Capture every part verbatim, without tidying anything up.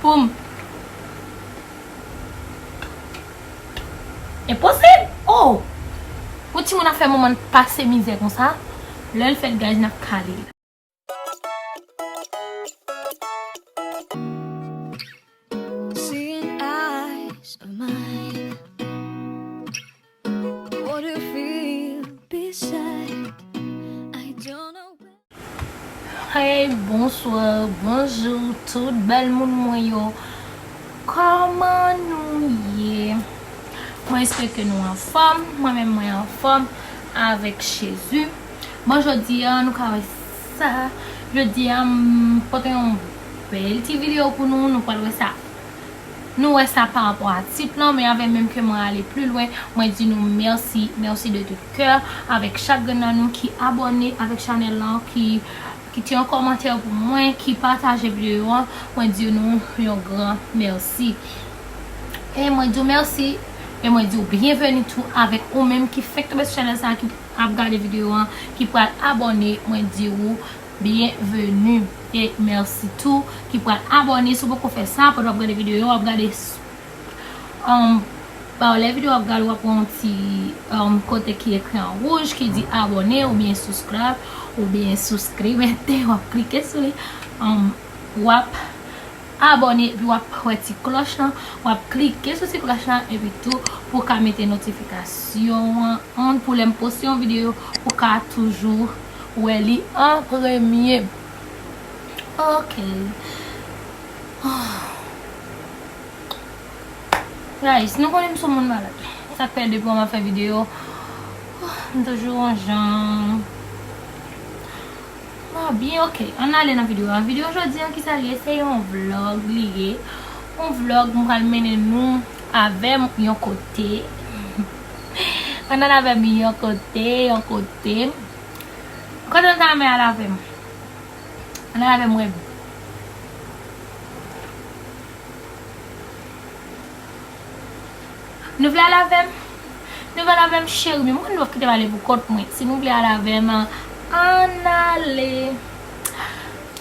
Pou m. Enposib! Oh! Yon timoun ap fè manman l pase mizè konsa. Lè l fèt, guys, n ap kale l. Seeing eyes of mine. What do you feel beside? I don't know. Hey, bonswa, bonjou, tout bèl moun mwen yo. Kòman nou ye? Mwen espere ke nou anfòm. Mwen menm, mwen anfòm avèk Jezi. Bon, jodi a, nou ka wè sa. Jodi a, m pote yon bèl ti videyo pou nou. Nou pral wè sa. Nou wè sa pa rapò a tit lan, men avè menm ke mwen ale pli lwen, mwen di nou mèsi, mèsi de tout kè, avèk chak grenn nan nou ki abòne avèk chanèl lan, ki kite yon kòmantè pou mwen, ki pataje videyo an, mwen di nou yon gran mèsi. E mwen di w mèsi, e mwen di w byenveni tou avèk ou menm ki fenk tonbe sou chanèl sa a, ki ap gade videyo an, ki pral abòne, mwen di w byenveni. E mèsi tou ki pral abòne. Si w poko fè sa, pandan w ap gade videyo, w ap gade s-, um, ba lè videyo ap gade, w ap wè yon ti, um, kote ki ekri an wouj ki di abòne oubyen subscribe oubyen subscribe, w ap klike sou li. Um, w ap abòne, epi w ap wè ti klòch lan, w ap klike sou ti klòch lan, epi tou pou w ka mete notifikasyon an on pou lè m poste yon videyo, ou ka toujou wè li an premye. Ok. Guys, nou konnen m se yon moun malad. Sa k fè depi m ap fè videyo, m toujou yon jan. Ah, byen, ok. Ann ale nan videyo a. Videyo jodi a, kisa l ye? Se yon vlog li ye. Yon vlog, m pral mennen nou avè m yon kote. Ann al avè m yon kote, yon kote. Kote nou ta renmen al avè m? Ann al avè m wè. Nou vle al avè m? Nou vle al avè m, cheri? Men mwen, nou kite m ale pou kont mwen. Si nou vle al avè m, ann ale.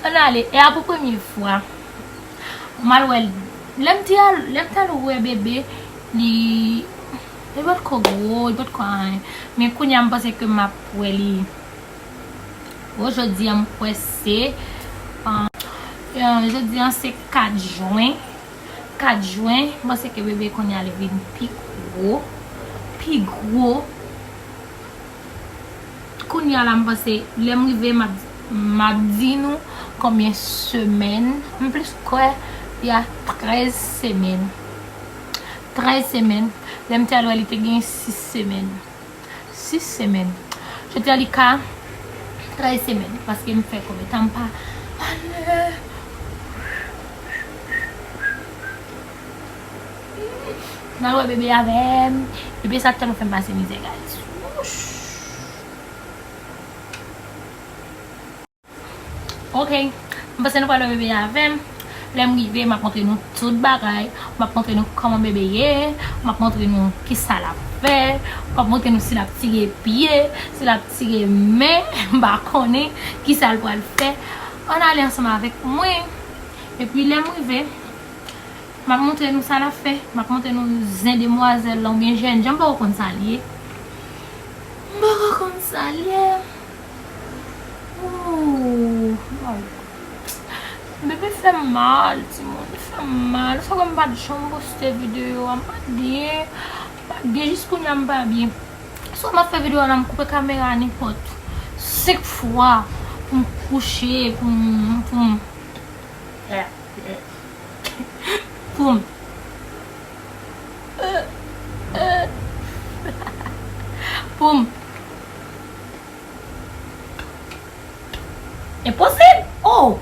Ann ale. E a pou premye fwa, m al wè l. Lè m te al, lè m t al wè bebe, li, li potko gwo, li potko anyen. Men kounye a, m panse ke m ap wè li. Bon, jodi a, m kwè se, ah, ah, jodi a, se kat jen. Kat jen, m panse ke bebe kounye a li vin pi gwo, pi gwo. Kounye a la, m panse, lè m rive, m ap, m ap di nou konbyen semèn. M plis kwè li a trèz semèn. Trèz semèn. Lè m te al wè, li te gen sis semèn. Sis semèn. Jodi a li ka trèz semèn, paske m fè konbyen tan m pa ale. N al wè bebe avè m. Bebe sa tèlman fè m pase mizè, guys. Wouch. Ok, m panse nou pral wè bebe avè m. Lè m rive, m ap montre nou tout bagay. M ap montre nou kòman bebe ye. M ap montre nou kisa l ap fè. M ap montre nou si l ap tire pye, si l ap tire men. M pa konnen kisa l pral fè. Ann ale ansanm avèk mwen. Epi lè m rive, m ap montre nou sa l ap fè. M ap montre nou zen demwazèl lan oubyen jènjan, m poko konn sa l ye. M poko konn sa l ye. Ooh, my God. Bebe fè m mal, timoun, li fè m mal. Sa fè m pa t janm poste videyo a, m pa t byen. M pa t byen, jis kounye a m pa byen. Swa m ap fè videyo a la, m koupe kamera nenpòt senk fwa pou m kouche, pou m, pou m, pou m, pou m. Enposib! Oh!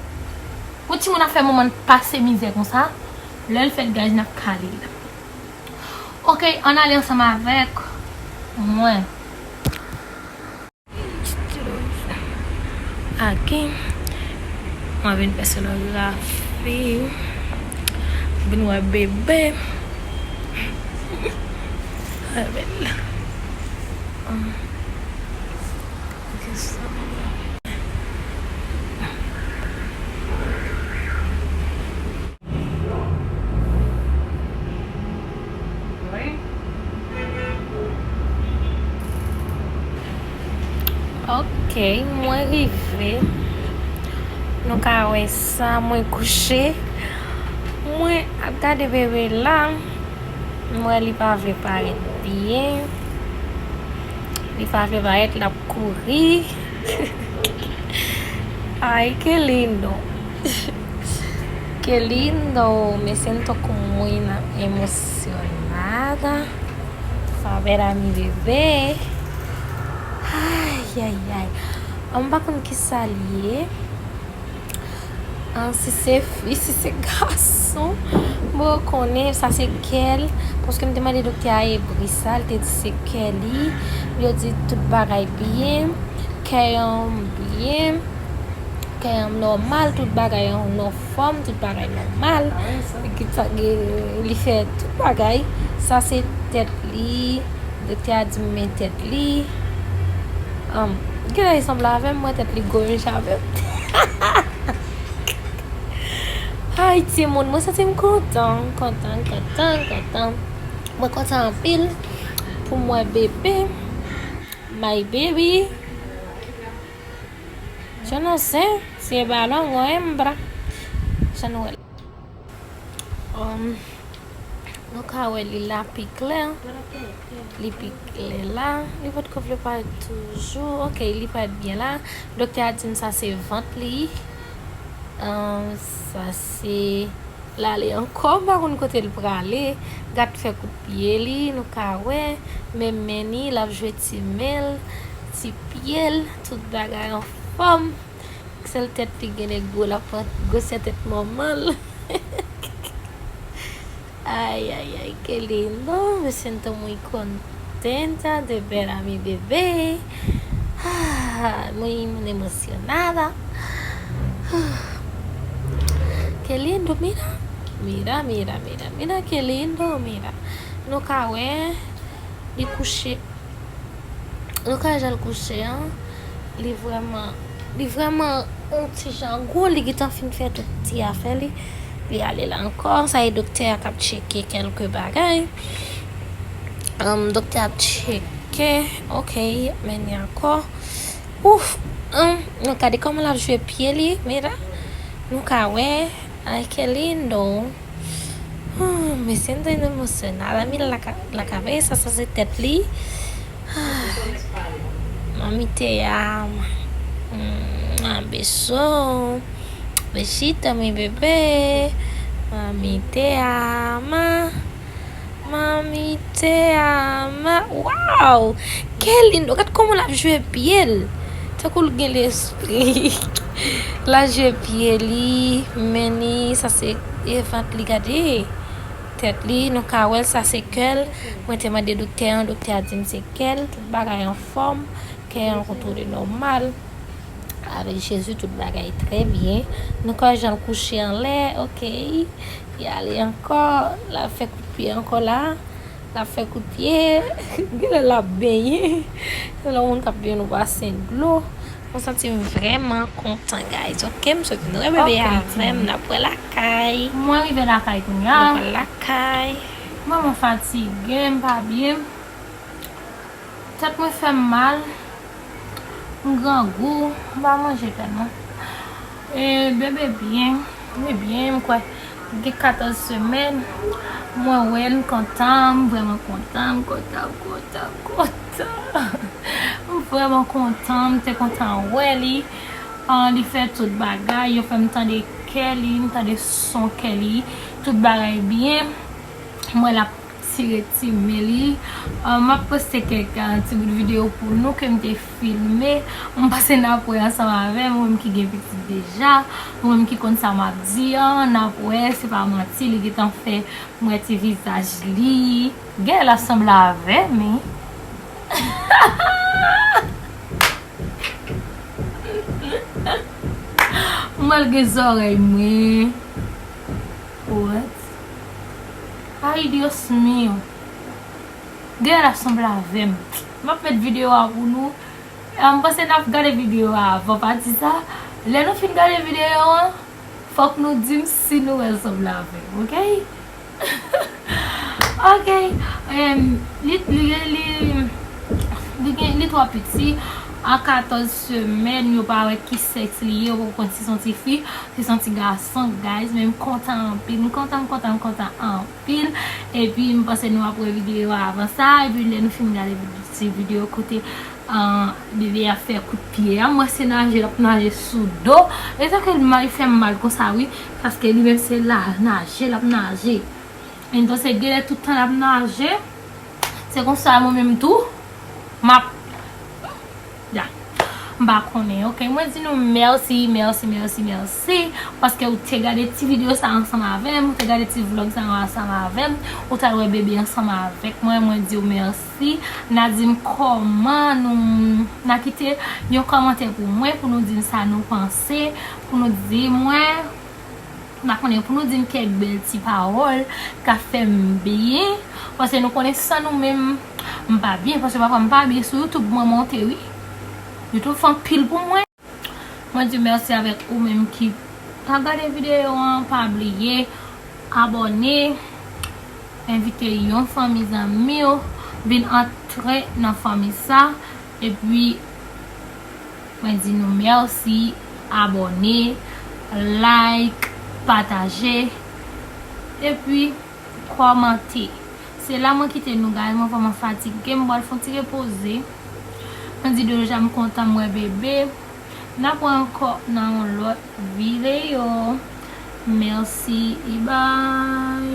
Yon timoun ap fè manman l pase mizè konsa. Lè l fèt, guys, n ap kale l. Ok, ann ale ansanm avèk mwen. Aki, mwen vin fè sonografi. Vin wè bebe. Wè bel. Ah. Ok, sa. Ok, mwen rive. Nou ka wè sa, mwen kouche. Mwen ap gade bebe la. M wè li pa vle parèt byen. Li pa vle parèt, l ap kouri. Ay, qué lindo. Qué lindo. Me siento como muy emocionada. Saber a mi bebé. Ay, ay, ay. An, m pa konn ki sa l ye. An, si se fi, si se gason. Bon, konnen sa se kè l. Paske m te mande doktè a ebri sa, l te di se kè li. Yo di tout bagay byen. Kè an byen. Kè an nòmal, tout bagay an nòfòm, tout bagay nòmal. Ki ta gen, li fè tout bagay. Sa se tèt li. Doktè a di m men tèt li. Anm, gen lè li sanble avè m, mwen tèt li gwo menm jan avè m. Ay, timoun, mwen santi m kontan, kontan, kontan, kontan. Mwen kontan anpil pou m wè bebe. My baby. Yo no sé, si es balón o hembra. Yo no huele. Um, nou ka wè li la pi klè. Li pi klè la. Li potko vle parèt toujou. Ok, li parèt byen la. Doktè a di m sa se vant li. Um, sa se L ale ankò, m pa konn kote l prale. Gad fè kout pye li, nou ka wè. Men men ni, l ap jwe ti men l, ti pye l, tout bagay anfòm. Sèl tèt li gen nèg gwo, l ap pran gwosè tèt manman l. Ay, ay, ay, qué lindo, me siento muy contenta de ver a mi bebé. Ah, muy emocionada. Qué lindo, mira. Mira, mira, mira, mira, qué lindo, mira. Nou ka wè, li kouche. Nou ka wè jan l kouche an. Li vrèman, li vrèman yon ti jan gwo, li gentan fin fè tout ti afè li. Li ale la ankò. Sa e doktè a k ap tcheke kèlke bagay. Anm, doktè a ap tcheke. Ok, men ni ankò. Ouf! Anm, nou gade kòman l ap jwe pye li, mira. Nou ka wè. Ay, qué lindo. Oh, me siento emocionada. Mira la, ca- la cabeza, sa se tèt li. Ah, mami te ama. Mm, un beso. Besito, mi bebé. Mami te ama. Mami te ama. Wow! Qué lindo. Gad kòman l ap jwe pye l. Tankou l gen lespri. L ap jwe pye li, men ni, sa se e vant li, gade. Tèt li, nou ka wè l, sa se kè l. Mwen te mande doktè an, doktè a di m se kè l, tout bagay anfòm, kè an kontwole nòmal. Avèk Jezi, tout bagay trè byen. Nou ka wè jan l kouche anlè, ok. Li ale ankò, l ap fè kout pye ankò la. L ap fè kout pye. Genlè l ap benyen. Se yon moun k ap benyen nou basen dlo. Mwen santi m vrèman kontan, guys. Ok, m swete nou wè bebe avè m. N ap wè lakay. Mwen rive lakay kounye a. N ap wè lakay. Mwen, mwen fatige, m pa byen. Tèt mwen fè m mal. M grangou. M pa manje tèlman. E bebe byen. Li byen, m kwè. Gen katòz semèn. Mwen wè l, m kontan, m vrèman kontan, m kontan, m kontan, m kontan. M vrèman kontan, m te kontan wè li. Ah, li fè tout bagay, yo fè m tande kè li, m tande son kè li. Tout bagay byen. M wè l ap tire ti men li. Ah, m ap poste kèk, ah, ti bout videyo pou nou ke m te filme. M panse n ap wè ansanm avè m, ou menm ki gen pitit deja, ou menm ki konn sa m ap di an, n ap wè, se pa manti, li gentan fè m wè ti vizaj li. Gèl ap sanble avè m, wi. M wè l gen zòrèy mwen. What? Ay, Dios mío. Gèl ap sanble avè m. M ap met videyo a pou nou. Ah, m panse n ap gade videyo a avan pati sa. Lè nou fin gade videyo an, fòk nou di m si nou wè l sanble avè m, ok? Ok. Em, li, li, li, li gen, li twò piti. An katòz semèn, yo pa wè ki sèks li ye, yo poko konn si se yon ti fi, si se yon ti gason, guys. Men m kontan anpil, m kontan, m kontan, m kontan anpil. Epi m panse nou ap wè videyo a avan sa, epi lè nou fin gade vid-, ti videyo kote, ah, bebe a fè kout pye a, m wè se naje l ap naje sou do. E tanke l mal, fè m mal konsa, wi, paske li menm se la, naje l ap naje. Entonces, genlè tout tan l ap naje, se konsa mwen menm tou, m ap, ya, m pa konnen, ok? Mwen di nou mèsi, mèsi, mèsi, mèsi, paske ou te gade ti videyo sa ansanm avè m, ou te gade ti vlog sa ansanm avè m, ou t al wè bebe ansanm avèk mwen, mwen di w mèsi. N a di m kòman nou, n a kite yon kòmantè pou mwen, pou nou di m sa nou panse, pou nou di mwen, n a konnen pou nou di m kèk bèl ti pawòl k ap fè m byen, paske nou konnen san nou menm, m pa byen, paske pafwa m pa byen sou YouTube, mwen monte, wi. YouTube fè anpil pou mwen. Mwen di mèsi avèk ou menm ki t ap gade videyo an. Pa bliye abòne, envite yon fanmi zanmi w vin antre nan fanmi sa. Epi, mwen di nou mèsi, abòne, like, pataje, epi kòmante. Se la mwen kite nou, guys. Mwen vrèman fatige, m pral fè yon ti repoze. Mwen di deja m kontan m wè bebe. N ap wè ankò nan yon lòt videyo. Mèsi, e bay.